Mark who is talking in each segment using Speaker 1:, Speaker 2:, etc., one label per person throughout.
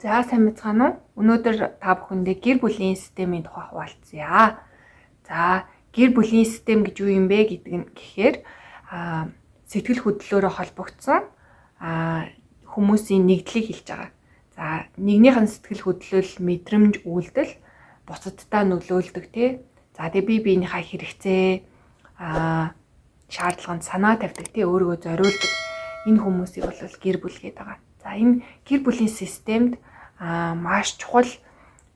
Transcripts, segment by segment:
Speaker 1: За сайн мэцгаана уу? Өнөөдөр та бүхэндээ гэр бүлийн системийн тухай хуваалцъя. За гэр бүлийн систем гэж юу юм бэ гэдэг нь гэхээр сэтгэл хөдлөлөөрөө холбогдсон хүмүүсийн нэгдлийг хэлж байгаа. За нэгнийх нь сэтгэл хөдлөл, мэдрэмж, үйлдэл бусаддаа нөлөөлдөг тий. За тэгээ бие биенийхээ хэрэгцээ шаардлаганд санаа тавьдаг тий, өөрийгөө зориулдаг энэ хүмүүсийг бол гэр бүл гэдэг байгаа. За энэ гэр бүлийн системд маш чухал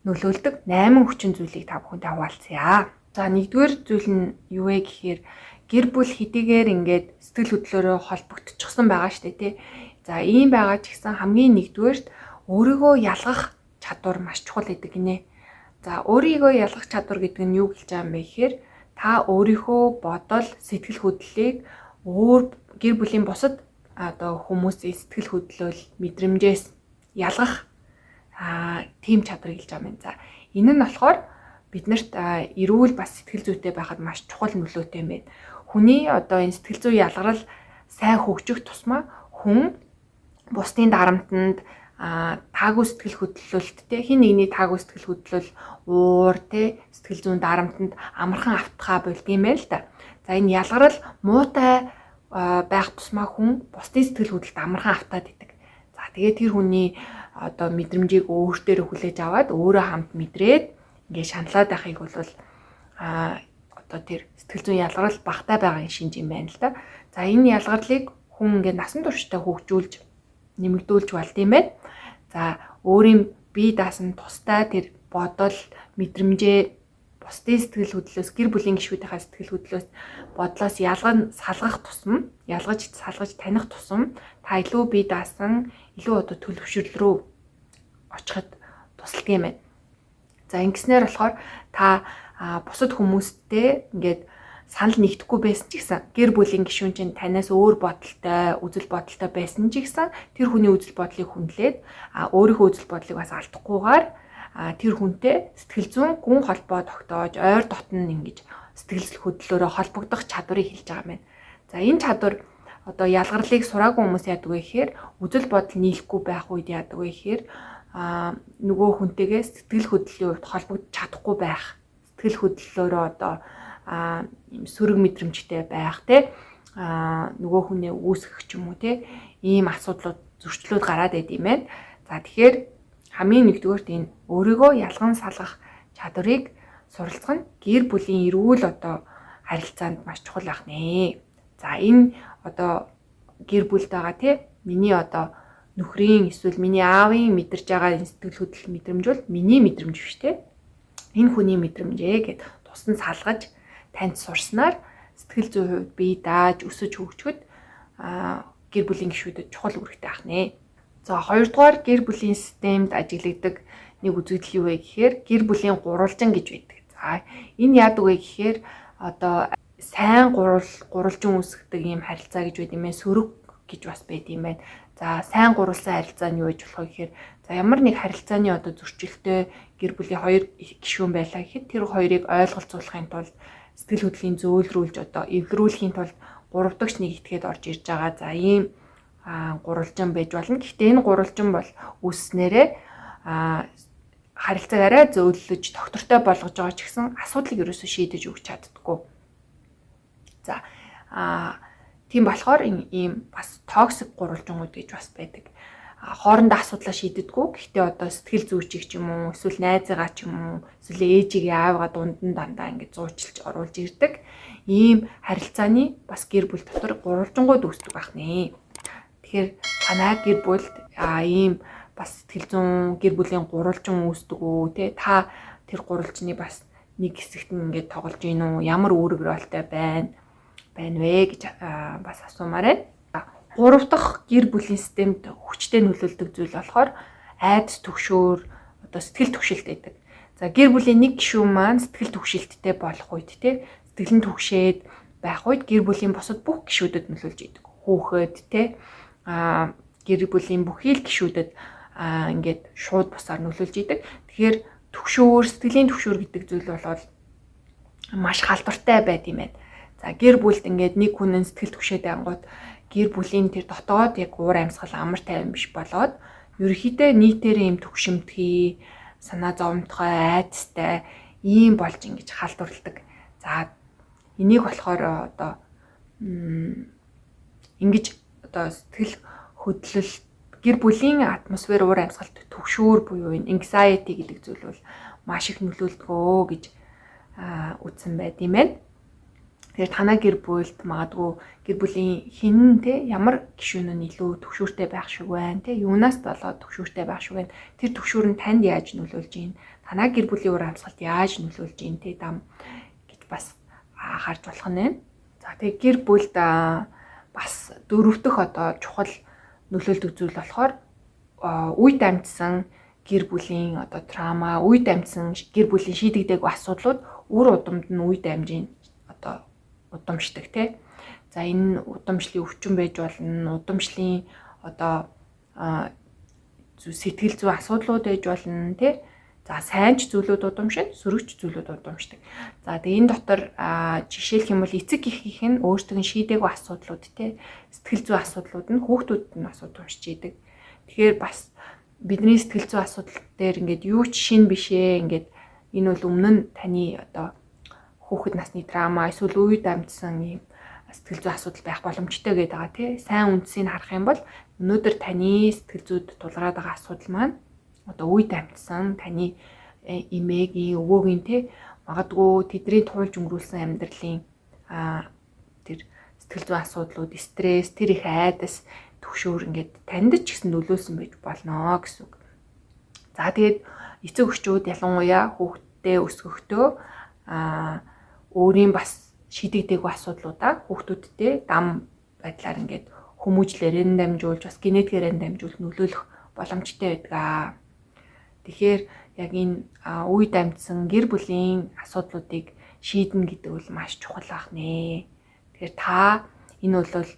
Speaker 1: нөлөөлдөг 8 хүчин зүйлийг та бүхэнтэй хуваалцъя. За нэгдүгээр зүйл нь юу вэ гэхээр гэр бүл хэдийгээр ингээд сэтгэл хөдлөлөөрөө холбогдчихсон байгаа шүү дээ тий. За ийм байгаа ч гэсэн хамгийн нэгдүгээрт өөрийгөө ялгах чадвар маш чухал гэдэг гинэ. За өөрийгөө ялгах чадвар гэдэг нь юу гэж байгаа юм бэ гэхээр та өөрийнхөө бодол, сэтгэл хөдлөлийг өөр гэр бүлийн бусад одоо хүмүүсийн сэтгэл хөдлөл, мэдрэмжээс ялгах тийм чадварыг хэлж байгаа юм. За энэ нь болохоор биднэрт эрүүл бас сэтгэл зүйтэй байхад маш чухал нөлөөтэй юм байна. Хүний одоо энэ сэтгэл зүй ялгарл сайн хөгжих тусмаа хүн бусдын дарамтанд таагүй сэтгэл хөдлөлт те хин нэгний таагүй сэтгэл хөдлөл уур те сэтгэл зүйн дарамтанд амархан автахаа болд юм байна л да. За энэ ялгарл муутай байх тусмаа хүн бусдын сэтгэл хөдлөлт амархан автаад идэг. За тэгээд тэр хүний одоо мэдрэмжийг өөр дээрээ хүлээж аваад өөрөө хамт мэдрээд ингээд шаналаад байхыг бол одоо тэр сэтгэл зүйн ялгарл багтай байгаа шинж юм байна л да. За энэ ялгарлыг хүн ингээд насан туршдаа хөгжүүлж нэмэгдүүлж болд юм байна. За өөрийн бие даасан тустай тэр бодол, мэдрэмжээ бусдын сэтгэл хөдлөлөөс, гэр бүлийн гишүүдийнхээ сэтгэл хөдлөлөөс, бодлоос ялган салгах тусам, ялгаж салгаж таних тусам та илүү бие даасан, илүү одоо төлөвшөрөл рүү очиход тусалдаг юм байна. За ингэснээр болохоор та бусад хүмүүстэй ингээд санал нэгдэхгүй байсан ч гэсэн гэр бүлийн гишүүн чинь танаас өөр бодолтой, үзэл бодолтой байсан ч гэсэн тэр хүний үзэл бодлыг хүндлээд өөрийнхөө үзэл бодлыг бас алдахгүйгээр тэр хүнтэй сэтгэл зүйн гүн холбоо тогтоож, ойр дотн ингэж сэтгэл хөдлөлөөрөө холбогдох чадварыг хэлж байгаа юм байна. За энэ чадвар одоо ялгарлыг сураагүй хүмүүс яадаг вэ гэхээр үзэл бодол нийлэхгүй байх үед яадаг вэ гэхээр нөгөө хүнтэйгээ сэтгэл хөдлөлийн хувьд холбогдож чадахгүй байх, сэтгэл хөдлөлөөрөө одоо ийм сөрөг мэдрэмжтэй байх те нөгөө хүнээ үүсгэх ч юм уу те ийм асуудлууд зөрчлүүд гараад байд юм байна. За тэгэхээр хамгийн нэгдүгээрт энэ өөрийгөө ялган салгах чадварыг суралцах нь гэр бүлийн эрүүл одоо харилцаанд маш чухал байх нэ. За энэ одоо гэр бүлд байгаа те миний одоо нөхрийн эсвэл миний аавын мэдэрч байгаа энэ сэтгэл хөдлөл мэдрэмж бол миний мэдрэмж биш те. Энэ хүний мэдрэмжээ гэд тусдан салгаж танд сурснаар сэтгэл зүйн хувьд бие дааж өсөж хөгжөхөд гэр бүлийн гишүүдэд чухал үүрэгтэй ах нэ. За хоёрдугаар гэр бүлийн системд ажиглагддаг нэг үзэгдэл юу вэ гэхээр гэр бүлийн гурвалжин гэж байдаг. За энэ яадаг вэ гэхээр одоо сайн гурвалжин үүсгэдэг ийм харилцаа гэж байд юм байна. Сөрөг гэж бас байд юм байна. За сайн гурвалсан харилцаа нь юу гэж болох вэ гэхээр за ямар нэг харилцааны одоо зөрчилтэй гэр бүлийн хоёр гишүүн байлаа гэхэд тэр хоёрыг ойлголцуулахын тулд сэтгэл хөдлөлийн зөөлрүүлж одоо эвлэрүүлэхийн тулд гурав дахь нэг этгээд орж ирж байгаа. За ийм гурвалжин байж болно. Гэхдээ энэ гурвалжин бол үүсснээрээ харилцааг арай зөөллөж тогтвортой болгож байгаа ч гэсэн асуудлыг ерөөсөө шийдэж өгч чаддаггүй. За тийм болохоор ийм бас токсик гурвалжингууд гэж бас байдаг. Хоорондоо асуудлаа шийддэггүй. Гэхдээ одоо сэтгэл зүйчийг ч юм уу, эсвэл найзыгаа ч юм уу, эсвэл ээжигээ аавгаа дунд нь дандаа ингэж зуучилж оруулж ирдэг. Ийм харилцааны бас гэр бүл дотор гурвалжингууд үүсдэг байх нэ. Тэгэхээр танай гэр бүлд ийм бас сэтгэл зүйн гэр бүлийн гурвалжин үүсдэг үү те, та тэр гурвалжны бас нэг хэсэгт нь ингээд тоглож гин үү, ямар үүрэг ролтой байна вэ гэж бас асуумаар байна. Гурав дахь гэр бүлийн системд хүчтэй нөлөөлдөг зүйл болохоор айдас түгшөөр одоо сэтгэл түгшилт байдаг. За гэр бүлийн нэг гишүүн маань сэтгэл түгшилттэй болох үед те сэтгэл нь түгшээд байх үед гэр бүлийн бусад бүх гишүүдэд нөлөөлж идэг. Хүүхэд те гэр бүлийн бүхий л гишүүдэд ингээд шууд бусаар нөлөөлж идэг. Тэгэхээр түгшөөр, сэтгэлийн түгшөөр гэдэг зүйл болоод маш халдвартай байд юм байна. За гэр бүлд ингээд нэг хүн нь сэтгэл түгшээд ангууд гэр бүлийн тэр дотоод яг уур амьсгал амар тайван биш болоод Ерөнхийдөө нийтээр ийм төгшөмтгий, санаа зовмтгой, айдастай ийм болж ингэж халдварладаг. За энийг болохоор одоо ингэж одоо сэтгэл хөдлөл гэр бүлийн атмосфер уур амьсгалт түгшүүр буюу энэ anxiety гэдэг зүйл бол маш их нөлөөлдөг гэж үзсэн байд юм байна. Тэгэхээр танаа гэр бүлд магадгүй гэр бүлийн хин те ямар гишүүн нь илүү түгшүүртэй байх шиг байна те, юунаас болоод түгшүүртэй байх шиг байна. Тэр түгшүүр нь танд яаж нөлөөлж байна? Танаа гэр бүлийн уур амьсгалд яаж нөлөөлж байна те дам гэж бас харж болох нь. За тэгээ гэр бүлд бас дөрөв дэх одоо чухал нөлөөлдөг зүйл болохоор үе дамжсан гэр бүлийн одоо трама, үе дамжсан гэр бүлийн шийдэгдээгүй асуудлууд үр удамд нь үе дамжийн одоо удамшдаг тий. За энэ удамшлын өвчин байж болно, удамшлын одоо сэтгэл зүйн асуудлууд байж болно тий. За сайн ч зүйлүүд удамшина, сөрөг ч зүйлүүд удамшдаг. За тэгээ энэ дотор жишээлх юм бол эцэг эхийнх нь өөрсдөө нь шийдээгүй асуудлууд тий, сэтгэл зүйн асуудлууд нь хүүхдүүдэд нь бас удамшиж идэг. Тэгэхээр бас бидний сэтгэл зүйн асуудал дээр ингээд юу ч шин биш ээ, ингээд энэ бол өмнө нь таны одоо хүүхэд насны трама эсвэл үе дамжсан ийм сэтгэл зүйн асуудал байх боломжтой гэдэг байгаа тий. Сайн үндсийг харах юм бол өнөөдөр таны сэтгэл зүйд тулгараад байгаа асуудал маань одоо үе дамжсан таны эмээгийн, өвөөгийн тий магадгүй тэдний туулж өнгөрүүлсэн амьдралын тэр сэтгэл зүйн асуудлууд, стресс, тэр их айдас, түгшүүр ингээд танд ч гэсэн нөлөөлсөн байж болно гэсэн үг. За тэгээд эцэг эхчүүд ялангуяа хүүхдтэй өсгөхдөө өөрийн бас шийдэгдээгүй асуудлуудаа хүүхдүүдтэй дам байдлаар ингээд хүмүүжлээрээ дамжуулж бас генетикээрээ дамжуулж нөлөөлөх боломжтой байдаг. Тэгэхээр яг энэ үе дамжсан гэр бүлийн асуудлуудыг шийднэ гэдэг бол маш чухал байх нэ. Тэгэхээр та энэ бол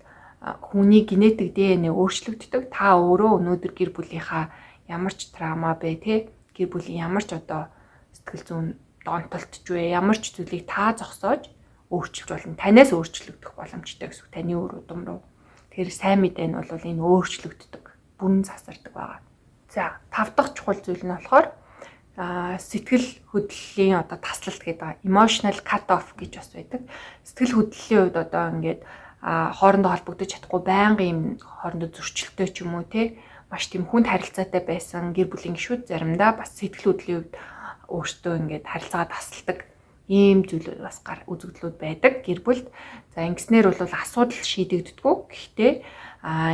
Speaker 1: хүний генетик ДНХ өөрчлөгддөг. Та өөрөө өнөөдөр гэр бүлийнхаа ямар ч трама бэ те, гэр бүлийн ямар ч одоо сэтгэл зүйн донтолтч вэ, ямар ч зүйлийг та зогсоож өөрчилж болно. Танаас өөрчлөгдөх боломжтой гэсэн үг. Таны үр удам руу. Тэгэхээр сайн мэдээ нь бол энэ өөрчлөгддөг, бүрэн засардаг байгаа. За, тав дахь чухал зүйл нь болохоор сэтгэл хөдлөлийн одоо таслалт гэдэг байгаа. Emotional cut off гэж бас байдаг. Сэтгэл хөдлөлийн хувьд одоо ингээд хоорондоо холбогдож чадахгүй, байнгын юм хоорондоо зөрчилтэй ч юм уу те, маш тийм хүнд харилцаатай байсан гэр бүлийн гишүүд заримдаа бас сэтгэл хөдлөлийн хувьд өөртөө ингээд харилцаагаа тасалдаг ийм зүйлүүд бас гар үзэгдлүүд байдаг гэр бүлд. За ингэснээр бол асуудал шийдэгддэггүй. Гэхдээ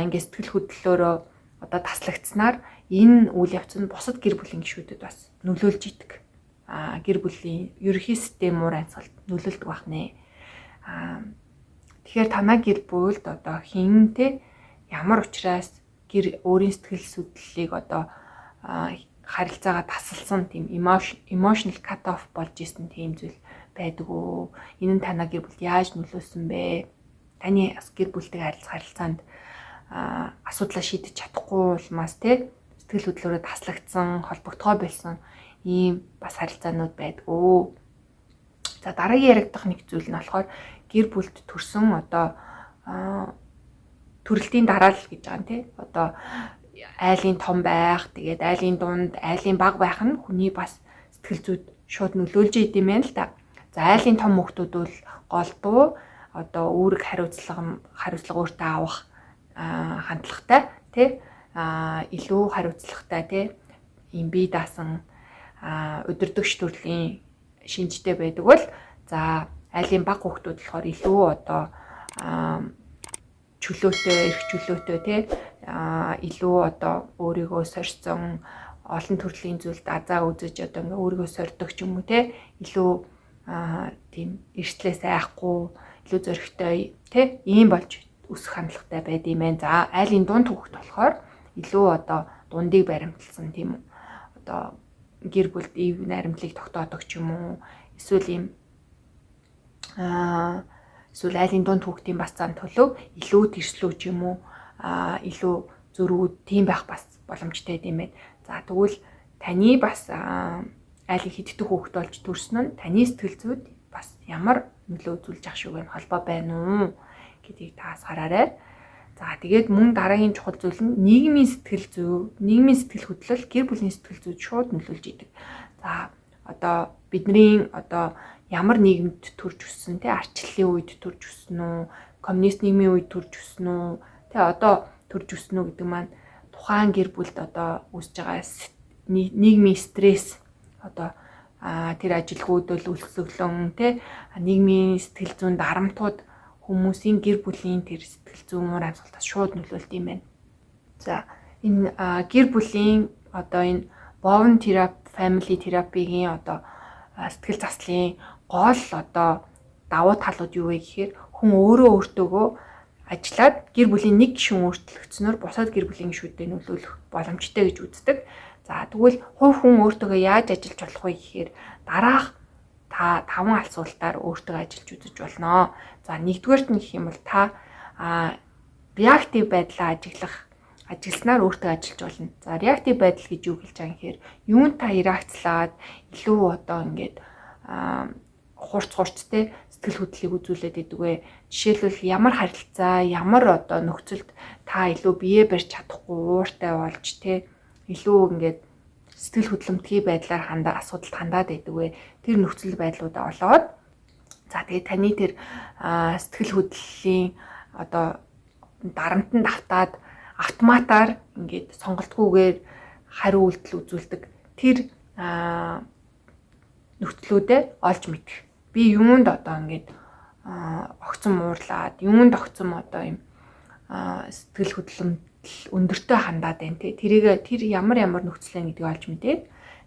Speaker 1: ингээд сэтгэл хөдлөлөөрөө одоо таслагдсанаар энэ үйл явц нь бусад гэр бүлийн гишүүдэд бас нөлөөлж идэг. Гэр бүлийн ерөнхий систем уур амьсгалд нөлөөлдөг байх нэ. Тэгэхээр танаа гэр бүлд одоо хэн те ямар учраас гэр өөрийн сэтгэл судлалыг одоо харилцаагаа тасалсан тийм emotional cut off болж исэн тийм зүйл байдаг уу? Энэ нь танаа гэр бүлд яаж нөлөөлсөн бэ? Таны бас гэр бүлтэйг харилцах харилцаанд асуудлаа шийдэж чадахгүй улмаас те сэтгэл хөдлөлөөрөө таслагдсан, холбогдохоо болсон ийм бас харилцаанууд байдаг уу? За дараагийн яригдах нэг зүйл нь болохоор гэр бүлд төрсэн одоо төрөлтийн дараалал гэж байгаа юм тий. Одоо айлын том байх, тэгээд айлын дунд, айлын бага байх нь хүний бас сэтгэл зүйд шууд нөлөөлж идэм байх л та. За айлын том хүүхдүүд бол голдуу одоо үүрэг хариуцлага өөртөө авах хандлагатай тий, илүү хариуцлагатай тий, ийм бие даасан удирдагч төрлийн шинжтэй байдаг бол за айлын бага хүүхдүүд болохоор илүү одоо чөлөөтэй, эрх чөлөөтэй тий, илүү одоо өөрийгөө сорьсон, олон төрлийн зүйлд азаа үзэж одоо ингээ өөрийгөө сорьдог ч юм уу тий, илүү тийм эрсдлээс айхгүй, илүү зоригтой тий, ийм болж өсөх хандлагатай байд юм байна. За айлын дунд хүүхэд болохоор илүү одоо дундыг баримтлсан тийм үү, одоо гэр бүлд ив найрамдлыг тогтоодог ч юм уу, эсвэл ийм эсвэл айлын дунд хүүхдийн бас зан төлөв илүү тэрслүү ч юм уу, илүү зөрүүд тийм байх бас боломжтой юм байна. За тэгвэл таны бас айлын хэддэх хүүхэд болж төрсөн нь таны сэтгэл зүйд бас ямар нөлөө үзүүлж ах шиг байна, холбоо байна уу гэдгийг таас хараарай. За тэгээд мөн дараагийн чухал зүйл нь нийгмийн сэтгэл зүй, нийгмийн сэтгэл хөдлөл, гэр бүлийн сэтгэл зүйд шууд нөлөөлж идэг. За одоо бидний одоо ямар нийгэмд төрж өссөн те, арчлалын үед төрж өссөн үү, коммунист нийгмийн үед төрж өссөн үү, те одоо төрж өссөн үү гэдэг маань тухайн гэр бүлд одоо үүсэж байгаа нийгмийн стресс одоо тэр ажилгүйдэл, өлсгөлөн те, нийгмийн сэтгэл зүйн дарамтууд хүмүүсийн гэр бүлийн тэр сэтгэл зүйн уур амьсгалтаас шууд нөлөөлдөг юм байна. За энэ гэр бүлийн одоо энэ Bowen therapy, family therapy-гийн одоо сэтгэл заслын гол одоо давуу талууд юу вэ гэхээр хүн өөрөө өөртөөгөө ажиллаад гэр бүлийн нэг гишүүн өөрчлөгдснөөр бусад гэр бүлийн гишүүдэд нөлөөлөх боломжтой гэж үздэг. За тэгвэл хувь хүн өөртөөгөө яаж ажиллаж болох вэ гэхээр дараах та таван асуултаар өөртөө ажиллаж үзэж болно. За нэгдүгээрт нь гэх юм бол та реактив байдлаа ажигласнаар өөртөө ажиллаж болно. За реактив байдал гэж юу хэлж байгаа юм гэхээр юунд та реакцлаад илүү одоо ингээд хурц хурцтэй сэтгэл хөдлөлийг үзүүлээд идэг вэ? Жишээлбэл ямар харилцаа, ямар одоо нөхцөлд та илүү бие барьж чадахгүй ууртай болж те, илүү ингээд сэтгэл хөдлөмтгий байдлаар хандаа асуудалд хандаад байдаг вэ? Тэр нөхцөл байдлуудаа олоод, за тэгээ таны тэр сэтгэл хөдлөлийн одоо дарамтанд автаад автоматар ингээд сонголтгүйгээр хариу үйлдэл үзүүлдэг тэр нөхцлүүдээ олж мэдэх. Би юунд одоо ингээд огцон муурлаад, юунд огцон одоо юм сэтгэл хөдлөмтөл өндөртөө хандаад байна те. Тэрийг тэр ямар ямар нөхцөл вэ гэдгийг олж мэдээд,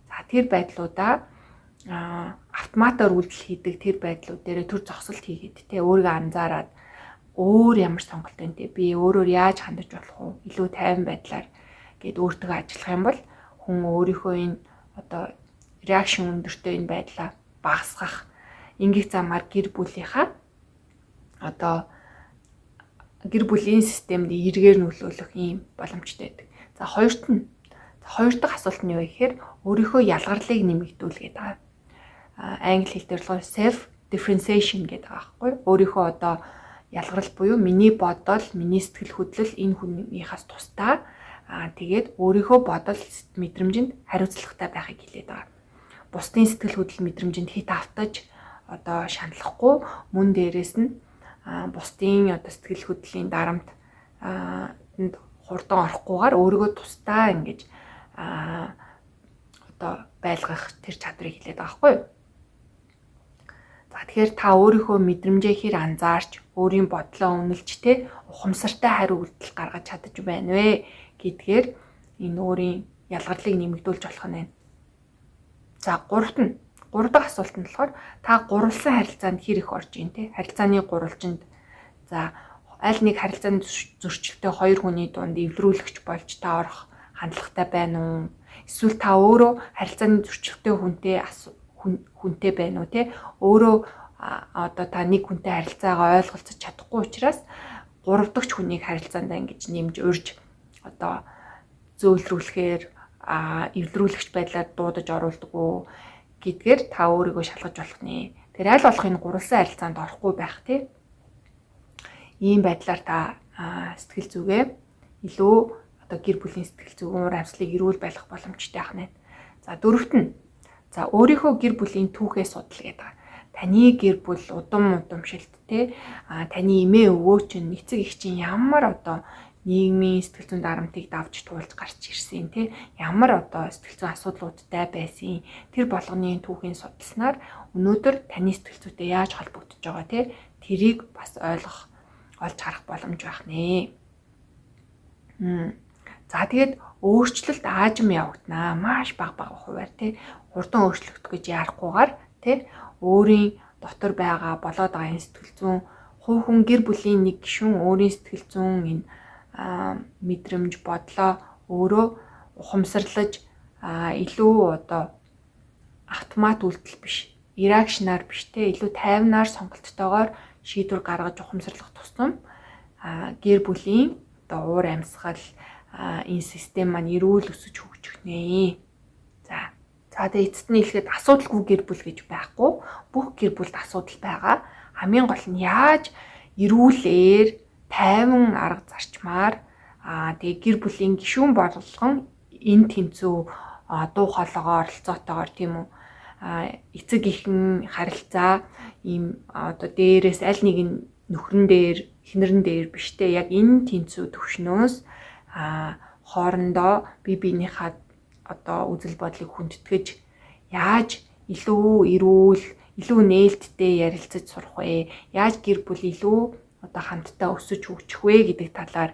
Speaker 1: за тэр байдлуудаа автоматар үйлдэл хийдэг тэр байдлууд дээр төр зогсолт хийгээд те, өөрийгөө анзаараад өөр ямар сонголт байна те, би өөрөөр яаж хандаж болох вэ, илүү тайван байдлаар гээд өөртөө ажиллах юм бол хүн өөрийнхөө энэ одоо reaction өндөртэй энэ байдлаа багасгах ингэх замаар гэр бүлийнхаа одоо гэр бүлийн системд эргээр нөлөөлөх ийм боломжтой байдаг. За хоёрт нь, хоёр дахь асуулт нь юу вэ гэхээр өөрийнхөө ялгарлыг нэмэгдүүл гэдэг байгаа. Англи хэл дээр болохоор self differentiation гэдэг байгаа байхгүй. Өөрийнхөө одоо ялгарл буюу миний бодол, миний сэтгэл хөдлөл энэ хүнийхээс тусдаа, тэгээд өөрийнхөө бодол мэдрэмжинд хариуцлагатай байхыг хэлээд байгаа. Бусдын сэтгэл хөдлөл мэдрэмжинд хэт автаж одоо шаналхгүй, мөн дээрээс нь бусдын одоо сэтгэл хөдлөлийн дарамт хурдан орохгүйгээр өөрийгөө тусдаа ингэж одоо байлгах тэр чадварыг хэлээд байгаа байхгүй юу? За тэгэхээр та өөрийнхөө мэдрэмжээ хэр анзаарч, өөрийн бодлоо үнэлж те, ухамсартай хариу үйлдэл гаргаж чадаж байна вэ гэдгээр энэ өөрийн ялгарлыг нэмэгдүүлж болох нь байна. За гуравт нь, гурав дахь асуулт нь болохоор та гурвалсан харилцаанд хэр их орж ийн те, харилцааны гурвалжинд, за аль нэг харилцааны зөрчилтэй хоёр хүний дунд эвлэрүүлэгч болж та орох хандлагатай байна уу? Эсвэл та өөрөө харилцааны зөрчилтэй хүнтэй байна уу те? Өөрөө одоо та нэг хүнтэй харилцаагаа ойлголцож чадахгүй учраас гурав дахь хүнийг харилцаанд ингэж нэмж урьж одоо зөөлрүүлэхээр эвлэрүүлэгч байдлаар дуудаж оруулдаг уу гэдгээр та өөрийгөө шалгаж болох нэ. Тэр аль болох энэ гурвалсан харилцаанд орохгүй байх тий. Ийм байдлаар та сэтгэл зүгээ илүү одоо гэр бүлийн сэтгэл зүйн уур амьсгалыг эрүүл байлгах боломжтой байх нэ. За дөрөвт нь, за өөрийнхөө гэр бүлийн түүхээ судал гэдэг. Таны гэр бүл удам удамшилт те, таны эмээ өвөө чинь, эцэг эх чинь ямар одоо нийгмийн сэтгэл зүйн дарамтыг давж туулж гарч ирсэн те, ямар одоо сэтгэл зүйн асуудлуудтай байсан, тэр болгоны түүхийн судалснаар өнөөдөр таны сэтгэл зүйтэй яаж холбогдож байгаа те, тэрийг бас ойлгох, олж харах боломж байх нэ. За тэгээд өөрчлөлт аажим явагданаа. Маш бага бага хувиар те, хурдан өөрчлөгдөх гэж яарахгүйгээр те, өөрийн дотор байгаа болоод байгаа энэ сэтгэл зүйн, хувь хүн гэр бүлийн нэг гишүүн өөрийн сэтгэл зүйн энэ мэдрэмж бодлоо өөрөө ухамсарлаж илүү одоо автомат үйлдэл биш, reaction аар биш те, илүү тайвнаар сонголттойгоор шийдвэр гаргаж ухамсарлах тусам гэр бүлийн одоо уур амьсгал энэ систем маань эрүүл өсөж хөгжих нэ. За тэгээ эцэст нь хэлэхэд асуудалгүй гэр бүл гэж байхгүй. Бүх гэр бүлд асуудал байгаа. Хамгийн гол нь яаж эрүүлээр тайван арга зарчмаар тэгээ гэр бүлийн гишүүн болгон энэ тэнцүү дуу хоолойгоо оролцоотойгоор, тийм үү, эцэг эхэн харилцаа ийм одоо дээрээс аль нэг нь нөхрөн дээр, эхнэрэн дээр биштэй, яг энэ тэнцүү төвшнөөс хоорондоо бие биенийхээ одоо үзэл бодлыг хүндэтгэж яаж илүү эрүүл, илүү нээлттэй ярилцаж сурах вэ? Яаж гэр бүл илүү одоо хамтдаа өсөж хөгжих вэ гэдэг талаар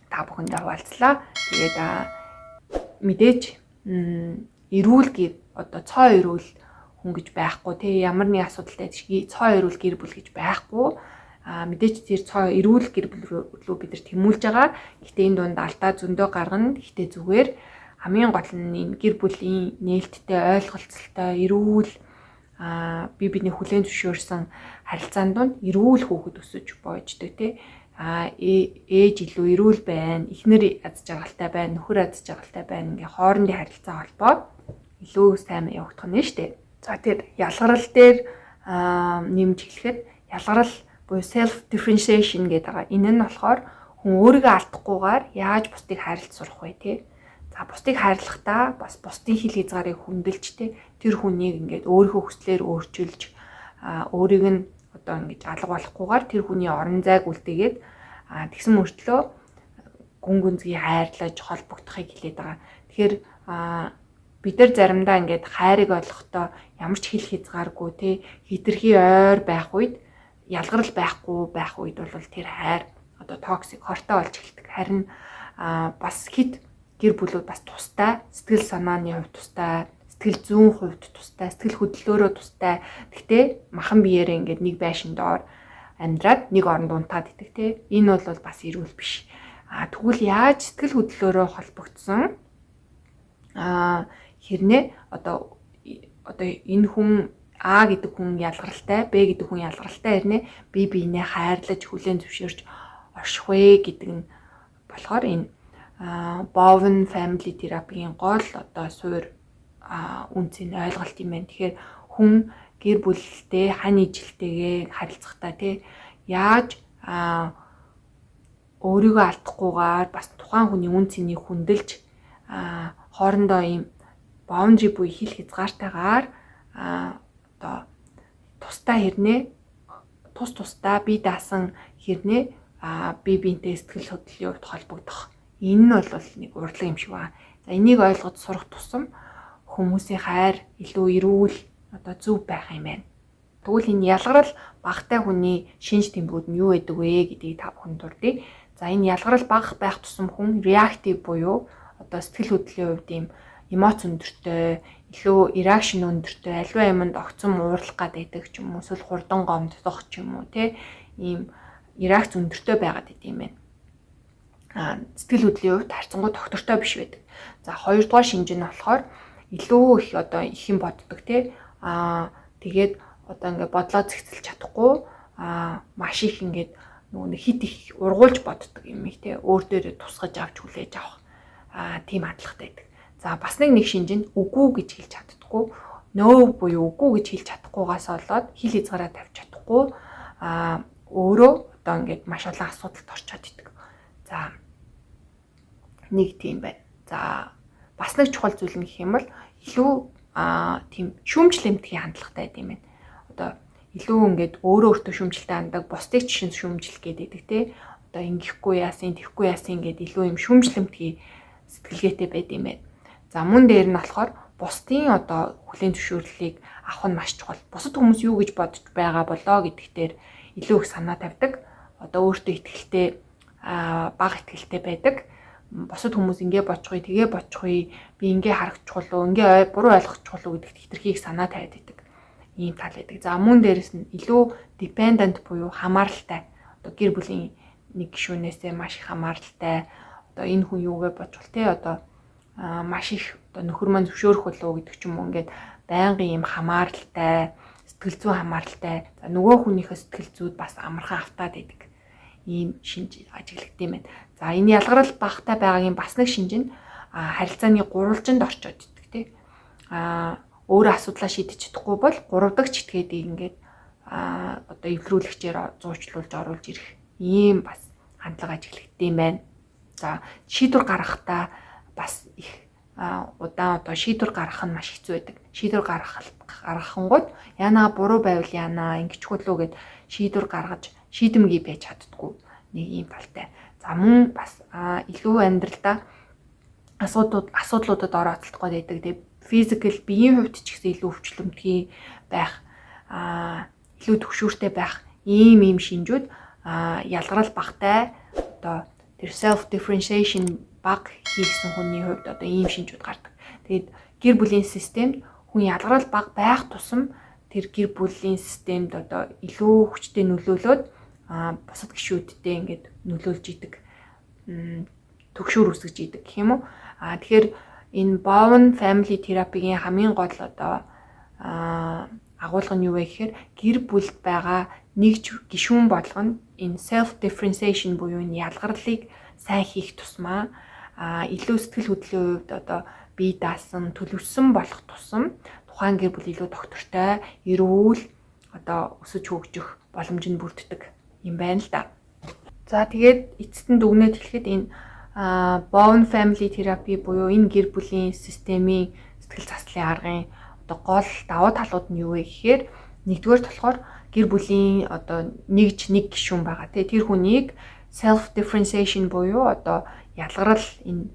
Speaker 1: та бүхэндээ хуваалцлаа. Тэгээд мэдээж эрүүл гэр, одоо цоо эрүүл хүн гэж байхгүй, тий, ямар нэг асуудалтай цоо эрүүл гэр бүл гэж байхгүй. Мэдээж тэр цоо эрүүл гэр бүл рүү бид нар тэмүүлж байгаа. Гэхдээ энэ дунд алдаа зөндөө гаргана. Гэхдээ зүгээр хамгийн гол нь энэ гэр бүлийн нээлттэй, ойлголцолтой, эрүүл, бие биений хүлээн зөвшөөрсөн харилцаан дунд эрүүл хүүхэд өсөж боождог, тий. Ээж илүү эрүүл байна, эхнэр аз жаргалтай байна, нөхөр аз жаргалтай байна. Ингээ хоорондын харилцаа холбоо илүү сайн явагдах нь шүү дээ. За, тэр ялгарл дээр нэмж хэлэхэд ялгарл буюу self differentiation гэдэг байгаа. Энэ нь болохоор хүн өөрийгөө алдахгүйгээр яаж бусдыг хайрлаж сурах вэ, тий? За, бусдыг хайрлахдаа бас бусдын хил хязгаарыг хүндэлж, тий, тэр хүнийг ингээд өөрийнхөө хүслээр өөрчилж, өөрийг нь одоо ингэж алга болохгүйгээр тэр хүний орон зайг үлдээгээд, тэгсэн мөртлөө гүн гүнзгий хайрлаж холбогдохыг хэлээд байгаа. Тэгэхээр бид нар заримдаа ингээд хайрыг ойлгохдоо ямар ч хил хязгааргүй, тий, хэтэрхий ойр байх үед, ялгарл байхгүй байх үед бол тэр хайр одоо toxic, хортой болж эхэлдэг. Харин бас хэд гэр бүлүүд бас тустай, сэтгэл санааны хувьд тустай, сэтгэл зүйн хувьд тустай, сэтгэл хөдлөлөөрөө тустай. Гэхдээ махан биеэрээ ингээд нэг байшин доор амьдраад нэг оронд унтаад идэг, те. Энэ бол бас эрүүл биш. Тэгвэл яаж сэтгэл хөдлөлөөрөө холбогдсон хэрнээ одоо энэ хүн А гэдэг хүн ялгаралтай, Б гэдэг хүн ялгаралтай хэрнээ бие биенээ хайрлаж, хүлээн зөвшөөрч орших вэ гэдэг нь болохоор энэ Bowen Family Therapy-ийн гол одоо суурь үнцийн ойлголт юм байна. Тэгэхээр хүн гэр бүлтэй, хань ижилтэйгээ харилцахдаа, тий, яаж өөрийгөө алдахгүйгээр бас тухайн хүний үн цэнийг хүндэлж, хоорондоо ийм boundary буюу хил хязгаартайгаар одоо тустай хэрнээ, тус тусдаа бие даасан хэрнээ бие биентэй сэтгэл хөдлөлийн хувьд холбогдох. Энэ нь бол нэг урлаг юм шиг байна. За, энийг ойлгож сурах тусам хүмүүсийн хайр илүү эрүүл, одоо зөв байх юм байна. Тэгвэл энэ ялгарл багатай хүний шинж тэмдгүүд нь юу байдаг вэ гэдгийг та бүхэн дурдъя. За, энэ ялгарл бага байх тусам хүн reactive буюу одоо сэтгэл хөдлөлийн хувьд ийм эмоц өндөртэй, илүү reaction өндөртэй, аливаа юманд огцом уурлах гад байдаг ч юм уу, эсвэл хурдан гомдох ч юм уу, те, ийм реакц өндөртэй байгаад идэм юм байна. Сэтгэл хөдлөлийн хувьд харьцангуй тогтвортой биш байдаг. За, хоёрдугаар шинж нь болохоор илүү их одоо их юм боддог, те. Тэгээд одоо ингээд бодлоо зэгцэлж чадахгүй, маш их ингээд нөгөө нэг хит их ургуулж боддог юм их, те, өөр дээрээ тусгаж авч хүлээж авах тийм хандлагатай байдаг. За, бас нэг шинж нь үгүй гэж хэлж чаддаггүй. No буюу үгүй гэж хэлж чадахгүйгаас болоод хил хязгаараа тавьж чадахгүй, өөрөө одоо ингээд маш олон асуудалд орчоод идэг. За, нэг тийм байна. За, бас нэг чухал зүйл нь гэх юм бол илүү тийм шүүмжлэмтгий хандлагатай байд юм байна. Одоо илүү ингээд өөрөө өөртөө шүүмжлэлтэй хандаг, бусдыг ч шин шүүмжлэх гэдэг, те. Одоо ингэхгүй яасан, тэгхгүй яасан ингээд илүү юм шүүмжлэмтгий сэтгэлгээтэй байд юм байна. За, мөн дээр нь болохоор бусдын одоо хүлээн зөвшөөрлийг авах нь маш чухал. Бусад хүмүүс юу гэж бодож байгаа болоо гэдэгтэр илүү их санаа тавьдаг. Одоо өөртөө итгэлтэй, бага итгэлтэй байдаг. Бусад хүмүүс ингэ бодчихъя, тэгээ бодчихъя, би ингэ харагдчих уу, ингэ буруу ойлгочих уу гэдэгт хэтэрхий их санаа тавиад байдаг. Ийм тал байдаг. За, мөн дээрэс нь илүү dependent буюу хамааралтай. Одоо гэр бүлийн нэг гишүүнээсээ маш их хамааралтай. Одоо энэ хүн юугээ бодвол, те, одоо маш их одоо нөхөр маань зөвшөөрөх болов уу гэдэг ч юм уу, ингээд байнгын юм хамааралтай, сэтгэл зүйн хамааралтай. За, нөгөө хүнийхээ сэтгэл зүйд бас амархан автаад байдаг ийм шинж ажиглагдсан юм байна. За, энэ ялгарл багатай байгаагийн бас нэг шинж нь харилцааны гурвалжинд орчоод иддэг, тий. Өөрөө асуудлаа шийдэж чадахгүй бол гурав дахь читгээдийг ингээд одоо эвлэрүүлэгчээр зуучлуулж оруулж ирэх ийм бас хандлага ажиглагдсан юм байна. За, шийдвэр гаргахдаа бас их удаан одоо шийдвэр гаргах нь маш хэцүү байдаг. Шийдвэр гаргахангууд яанаа буруу байвал яанаа, ингэчихүү лүү гэд шийдвэр гаргаж шийдэмгий байж чаддаггүй нэг ийм талтай. За, мөн бас илүү амьдралдаа асуудлуудад орооцолдох байдаг. Тэгээ physical, биеийн хувьд ч гэсэн илүү өвчлөмтгий байх, илүү түгшүүртэй байх ийм ийм шинжүүд, ялгарл багтай, одоо тэр self differentiation баг хийсэн хүний хувьд одоо ийм шинжүүд гардаг. Тэгээд гэр бүлийн системд хүн ялгарл баг байх тусам тэр гэр бүлийн системд одоо илүү хүчтэй нөлөөлөөд, бусад гишүүдтэй ингээд нөлөөлж идэг, түгшүүр үүсгэж идэг гэх юм уу. Тэгэхээр энэ Bowen family therapy-гийн хамгийн гол одоо агуулга нь юу вэ гэхээр гэр бүлд байгаа нэг гишүүн болгоно энэ self differentiation буюу энэ ялгарлыг сайн хийх тусмаа илүү сэтгэл хөдлөлийн хувьд одоо бие даасан, төлөвшсөн болох тусам тухайн гэр бүл илүү тогтвортой, эрүүл одоо өсөж хөгжих боломж нь бүрддэг юм байна л да. За, тэгээд эцэст нь дүгнээд хэлэхэд энэ Bowen family therapy буюу энэ гэр бүлийн системийн сэтгэл заслын аргын одоо гол давуу талууд нь юу вэ гэхээр нэгдүгээр болохоор гэр бүлийн одоо нэг гишүүн байгаа, тий, тэр хүнийг self differentiation буюу одоо ялгарл, энэ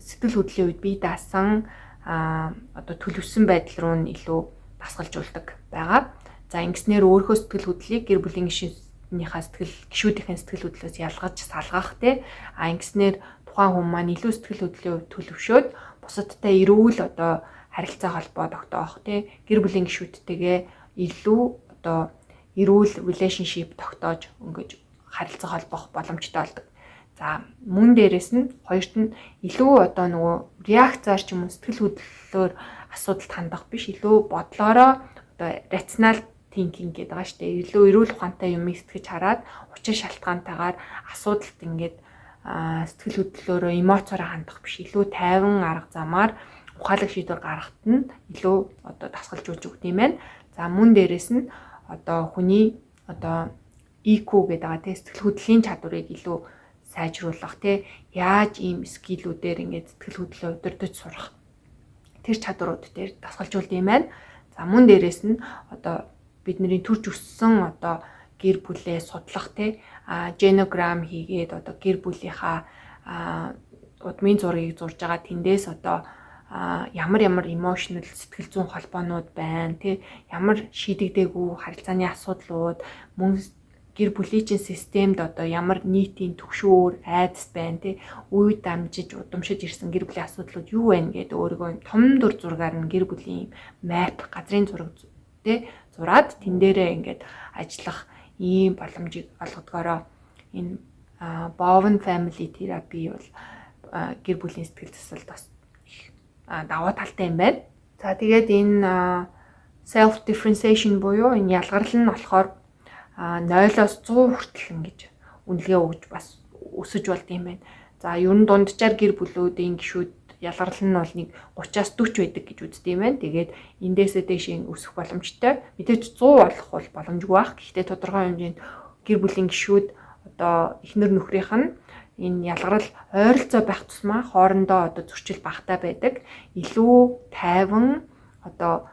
Speaker 1: сэтгэл хөдлөлийн үед бие даасан, одоо төлөвшсөн байдал руу нь илүү дасгалжуулдаг байгаа. За, ингэснээр өөрийнхөө сэтгэл хөдлөлийг гэр бүлийн гишүүнийхээ сэтгэл гишүүдийнхээ сэтгэл хөдлөлөөс ялгаж салгах, тий. Ингэснээр тухайн хүн маань илүү сэтгэл хөдлөлийн хувьд төлөвшөөд бусадтай эрүүл одоо харилцаа холбоо тогтоох, тий, гэр бүлийн гишүүдтэйгээ илүү одоо эрүүл relationship тогтоож, ингэж харилцаа холбох боломжтой болдог. За, мөн дээрэс нь хоёрт нь илүү одоо нөгөө реакцаар ч юм уу сэтгэл хөдлөлөөр асуудалд хандах биш, илүү бодлоороо, одоо rational thinking гэдэг байгаа шүү дээ. Илүү эрүүл ухаантай юмыг сэтгэж хараад учир шалтгаантайгаар асуудалд ингээд сэтгэл хөдлөлөөрөө, эмоцоороо хандах биш, илүү тайван арга замаар ухаалаг шийдвэр гаргахад нь илүү одоо дасгалжуулж өгдөг юм байна. За, мөн дээрэс нь одоо хүний одоо EQ гэдэг байгаа, тий, сэтгэл хөдлөлийн чадварыг илүү сайжруулах, тий, яаж ийм skill үүдээр ингээд сэтгэл хөдлөлөө удирдах сурах тэр чадварууд дээр дасгалжуулдаг юм байна. За, мөн дээрэс нь одоо бидний төрж өссөн одоо гэр бүлээ судлах, тий, genogram хийгээд одоо гэр бүлийнхаа удмын зургийг зурж байгаа, тэндээс одоо ямар ямар emotional, сэтгэл зүйн холбоонууд байна, тий, ямар шийдэгдээгүй харилцааны асуудлууд, мөн гэр бүлийн чинь системд одоо ямар нийтийн түгшүүр, айдас байна, тий, үе дамжиж удамшиж ирсэн гэр бүлийн асуудлууд юу байна гэдэг өөрийгөө том дүр зургаар нь гэр бүлийн map, газрын зураг, тий, зураад тэн дээрээ ингээд ажиллах ийм боломжийг олгодгоороо энэ Bowen family therapy бол гэр бүлийн сэтгэл засалд бас их давуу талтай юм байна. За, тэгээд энэ self differentiation буюу энэ ялгарл нь болохоор 0-оос 100 хүртэл ингэж үнэлгээ өгж бас өсөж болдог юм байна. За, ер нь дунджаар гэр бүлүүдийн гишүүд ялгарл нь бол нэг 30-аас 40 байдаг гэж үздэг юм байна. Тэгээд эндээсээ дээшээ өсөх боломжтой. Мэдээж 100 болох бол боломжгүй байх. Гэхдээ тодорхой хэмжээнд гэр бүлийн гишүүд одоо эхнэр нөхрийнх нь энэ ялгарл ойролцоо байх тусмаа хоорондоо одоо зөрчил багатай байдаг. Илүү тайван, одоо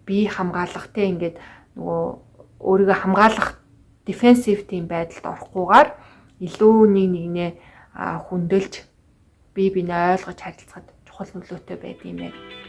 Speaker 1: бие хамгаалах, те, ингээд нөгөө өөрийгөө хамгаалах defensive тийм байдалд орохгүйгээр илүү нэг нэгнээ хүндэлж, бие биенээ ойлгож харилцахад чухал нөлөөтэй байдаг юм байна.